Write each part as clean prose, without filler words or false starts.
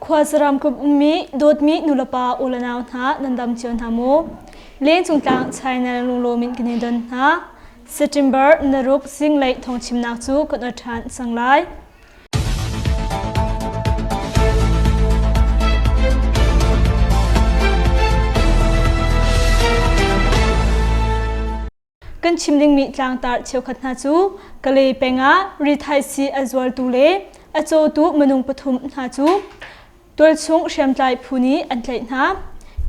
Khuasaram kup ummi dawtmi nulepa u le nau hna nan dam cio hna maw? Lengcung tlang China lunglawm in kan i don hna. September naruk zinglei thawngchimnak cu kan ot ṭhan cang lai. Kan chim dingmi tlangtar cheukhat hna cu Kalay peng ah rithaisii a zualtu le a cawtu minung pathum hna cu tualchung hriamtlai phu nih an tlaih hna.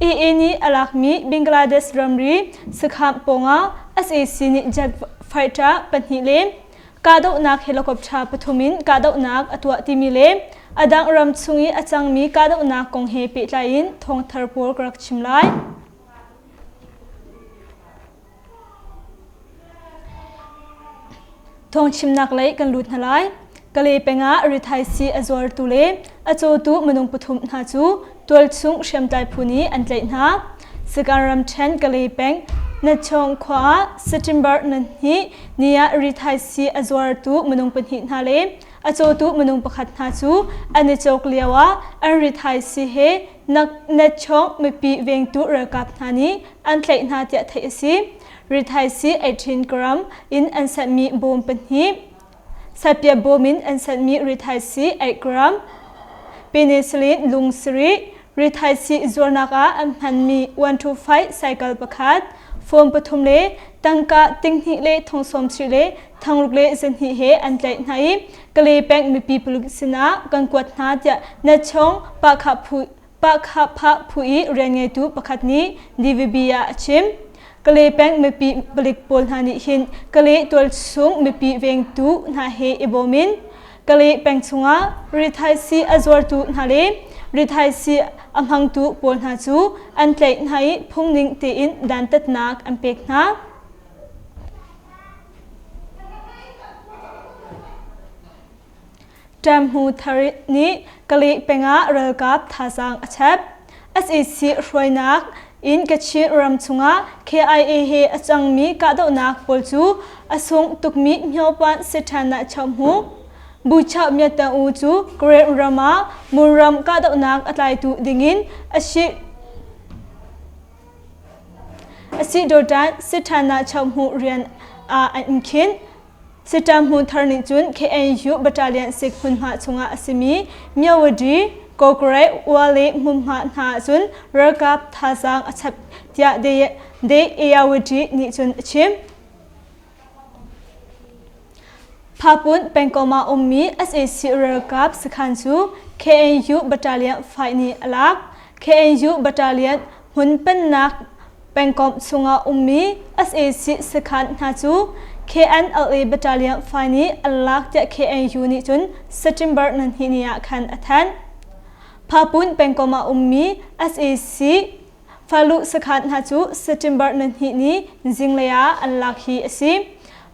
AA nih a lakmi Bangladesh ramri sakhan pawngah sac nih jet fighter pahnih le kahdohnak helicopter pathum in kahdohnak a tuah timi le a dang ram chung i a cangmi kahdohnak kong he pehtlai in thawngthar pawl ka rak chim lai. Thawngchimnak lei kan lut hna lai. Kalay peng ah rithaisii a zuartu le a cawtu minung pathum hna cu tualchung hriamtlai phu nih an tlaih hna. Sagaing ramṭhen Kalay peng Natchawng khua ah September nihnih ni ah rithaisii a zuartu minung pahnih hna le a cawtu minung pakhat hna cu an i cawk lio ah an rithaisii he Natchawng mipi vengtu ralkap hna nih an tlaih hna tiah theih a si. Rithaisii 18 gram in an sanhmi bawm pahnih, Satpia bawm in an sanhmi rithaisii 8 gram, penicillin lung sarih, rithaisii zuarnak ah an hmanmi 125 cycle pakhat, phone pathum le tangka tinghnih le thong sawm sarih le thangruk le zahnih he an tlaih hna i Kalay peng mipi palik sinah kan kuat hna tiah Natchawng Pahkhah phu Pahkhah phu i rianngeitu pakhat nih DVB ah a chim. Kalay peng mipi palik pawl hna nih hin Kalay tualchung mipi vengtu hna he i bawm in Kalay peng chungah rithaisii a zuartu hna le rithaisii a hmangtu pawl hna cu an tlaih hna i phungning tein dantatnak an pek hna. Ṭamhmu thar nih Kalay peng ah ralkap thazaang a chap. Sac hruainak in Kachin ram chungah KIA he a cangmi kahdohnak pawl cu a sung tukmi Hmyopan Siṭhanah Chohmu Buchah Myat-U cu Karen ram ah Muram kahdohnak a tlaitu dingin a si Asidawtan Siṭhanah Chohmu rian ah an khinh. Siṭa hmun thar nih cun KNU Battalion sik hmunhma chungah a simi Myawaddy, Kawkrai, Ua le hmunhma hna ahcun ralkap thazaang a chap tiah The Ayawady nih cun a chim. Phapun pengkomh ah ummi sac ralkap sakhan cu KNU Battalion 5 nih a lak. KNU Battalion hmun pennak pengkomh chungah ummi sac sakhan hna cu KNLA Battalion 5 nih an lak tiah KNU nih cun September nihnih ni ah khan a thanh. Phapun pengkomh ah ummi sac Falu sakhan hna cu September nihnih ni zinglei ah an lak hi a si.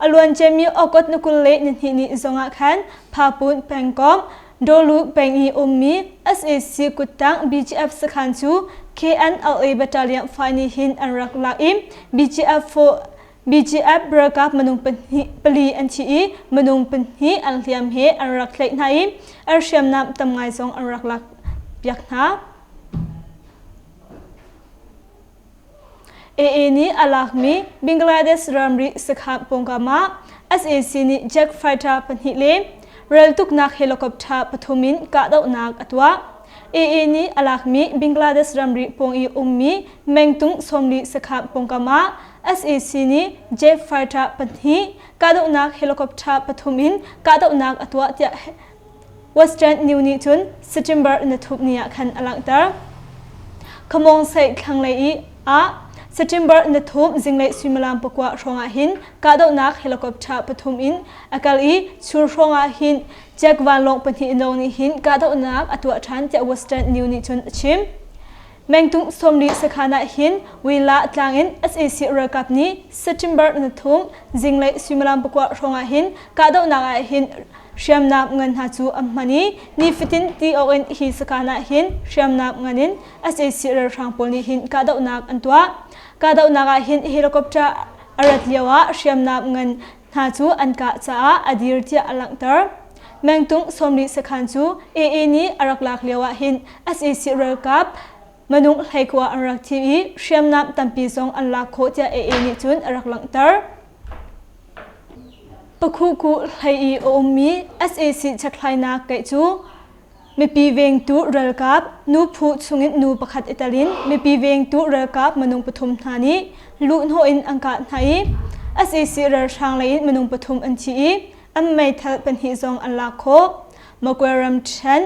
A luanciami August ni 20 le nihnih ni zongah khan Phapun pengkomh Dawlu peng i ummi sac kuttang BGF sakhan cu KNLA Battalion 5 nih hin an rak lak i BGF 4 BGF ralkap minung pahnih pali an thi i minung pahnih an hliam he an rak tlaih hna i an hriamnam tam ngai zong an rak lak piak hna. AA nih a lakmi Bangladesh ramri sakhan pawngkam ah sac nih jet fighter pahnih le raltuknak helicopter pathum in kahdohnak a tuah. AA nih a lakmi Bangladesh ramri pawng i ummi mengtung 40 sakhan pawngkam ah sac nih jet fighter pahnih kahdohnak helicopter pathum in kahdohnak a tuah tiah Western New nih cun September na thup ni ah khan a langhter. Khamong Seih thlanglei i ah September na thum zinglei suimilam pakua hrawng ah hin kahdohnak helicopter pathum in a kal i chur hrawng ah hin Jack vanlawng pahnih lawng nih hin kahdohnak a tuah ṭhan tiah Western New nih cun a chim. Mengtung 40 sakhan ah hin Wila tlang in sac ralkap nih September na thum zinglei suimilam pakua hrawng ah hin kahdohnak ah hin hriamnam ngan hna cu an hman i nifatin ti awk in hi sakhan ah hin hriamnam ngan in sac ralhrang pawl nih hin kahdohnak an tuah. Kahdohnak ah hin helicopter a rat lio ah hriamnam ngan hna cu an kah caah a dir tiah a langhter. Mengtung 40 sakhan cu AA nih a rak lak lio ah hin sac ralkap minung 19 an rak thi i hriamnam tampi zong an lak khawh tiah AA nih cun a rak langhter. Pakhuku hlei i a ummi sac chekhlainak keih cu mipi vengtu ralkap nu phu chungin nu pakhat i tel in mipi vengtu ralkap minung pathum hna nih luhhnawh in an kah hna i sac ralhrang lei in minung pathum an thi i an meithal pahnih zong an lak khawh. Magwe ramṭhen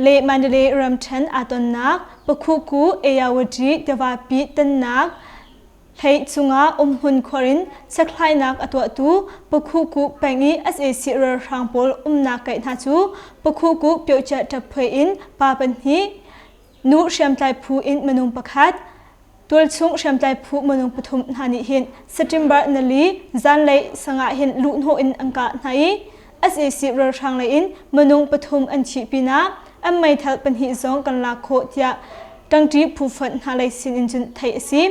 le Mandalay ramṭhen aa tonnak Pakhuku Ayawadi tivapi tannak Hlei cungah umhmun khuar in chekhlainak a tuahtu Pakhuku peng i sac ralhrang pawl umnak kaih hna cu Pakhuku Pyohchiah ṭaphuai in pa pahnih, nu hriamtlai phu in minung pakhat, tualchung hriamtlai phu minung pathum hna nih hin September nali zanlei sangah hin luhhnawh in an kah hna i sac ralhrang lei in minung pathum an thih pinah an meithal pahnih zong kan lak khawh tiah ṭangṭi phu fonh hna lei sin in cun theih a si.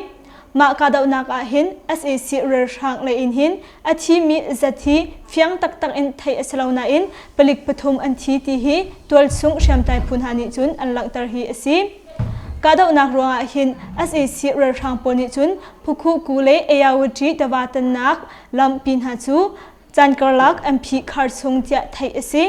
Mah kahdohnak ah hin sac ralhrang lei in hin a thimi zat hi fiang taktak in theih a si lo nain palik pathum an thi ti hi tualchung hriamtlai phu hna nih cun an langhter hi a si. Kahdohnak ruangah hin sac ralhrang pawl nih cun Phukhu Ku le Ayawati tiva tannak lampi hna cu caan karlak an phih khar chung tiah theih a si.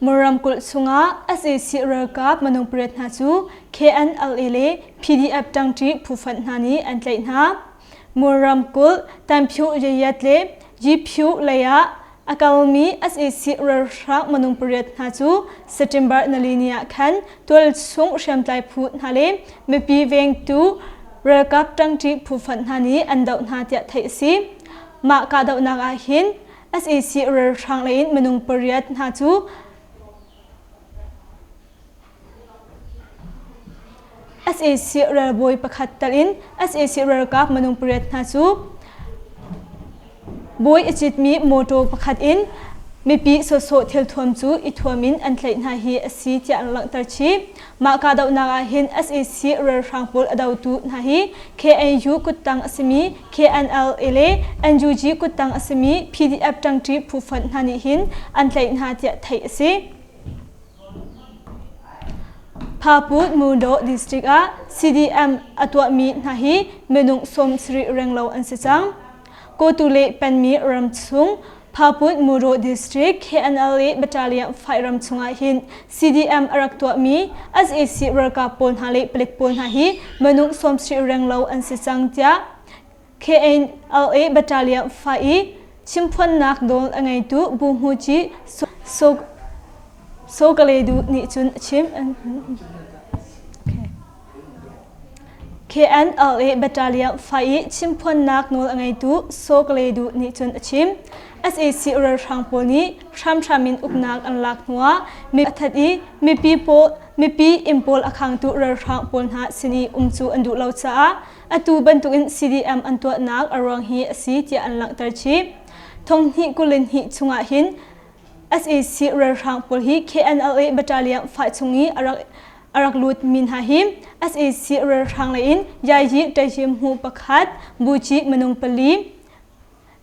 Ramkulh chungah sac ralkap minung pariat hna cu KNLA le PDF ṭangṭi phu fonh hna nih an tlaih hna. Mur ramkulh Tanphu Yayat le Yiphu lei ah a kalmi sac ralhrang minung pariat hna cu September nali ni ah khan tualchung hriamtlai phu hna le mipi vengtu ralkap ṭangṭi phu fonh hna nih an doh hna tiah theih a si. Mah kahdohnak ah hin sac ralhrang lei in minung pariat hna cu sac ralbawi pakhat tal in sac ralkap minung pariat hna cu bawi a citmi mawṭaw pakhat in mipi sawsawh thilthuam cu i thuam in an tlaih hna hi a si tiah an langhter chih. Mah kahdohnak ah hin sac ralhrang pawl a dotu hna hi KNU kuttang a simi KNLA le NUG kuttang a simi PDF ṭangṭi phu fonh hna nih hin an tlaih hna tiah theih a si. Phaput Mudaw district ah CDM a tuahmi hna hi minung 70 renglo an si cang. Kawtu le penmi ramchung Phaput Mudaw district KNLA Battalion 5 ram chungah hin CDM a rak tuahmi sac ralkap pawl hna le palik pawl hna hi minung 70 renglo an si cang tiah KNLA Battalion 5 i chimphuannak nawl a ngeitu Bu Hmuci Sokaledu nih cun a chim. KNLA Battalion 5 i chimphuannak nawl a ngeitu Sokaledu nih cun a chim. Sac ralhrang pawl nih hramhram in uknak an lak hnuah mi a that i mipi pawl mipi inn pawl a khangtu ralhrang pawl hna sin i um cu an duh lo caah atu bantukin CDM an tuahnak a ruang hi a si tiah an langhter chih. Thonghnih 22 chungah hin sac ralhrang pawl hi KNLA battalion fah chung i a rak a rak lut mi hna hi sac ralhrang lei in Yayi Tayim hmu pakhat, Buci minung pali,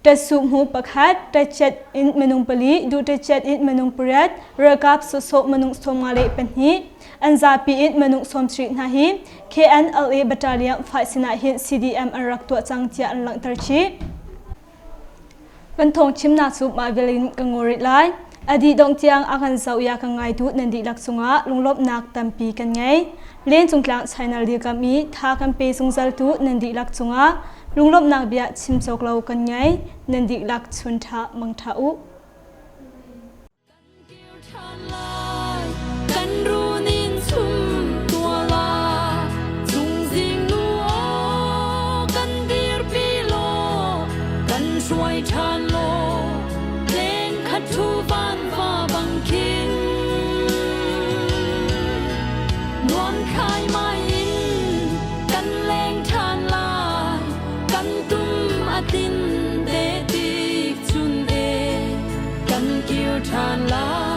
Ṭatsuhmu pakhat, ṭatchet in minung pali, duhṭatchet in minung pariat, ralkap sawsawh minung 54, an zapi in minung 70 hna hi KNLA Battalion fai sinah hin CDM an rak tuah cang tiah an langhter chih. Kan thawng chimnak cu mah vial in ka ngol rih lai. A dih dongh tiang a kan zoh ya kan ngaitu nan dihlak cungah lunglawmhnak tampi kan ngei. Lencungtlang channel dirkamh i tha kan pe zungzaltu nan dihlak cungah lunglawmhnak bia chim cawk lo kan ngei. Nan dihlak chun ṭha mang ṭha u. Kan runin chum tua la Chungzing nu aw kan dirpi law kan hruai ṭhan law Leng khat thu van va bang khin Nuam khai mai in kan leng ṭhan lai Kan tum a tin te tik chun e kan kir ṭhan lai.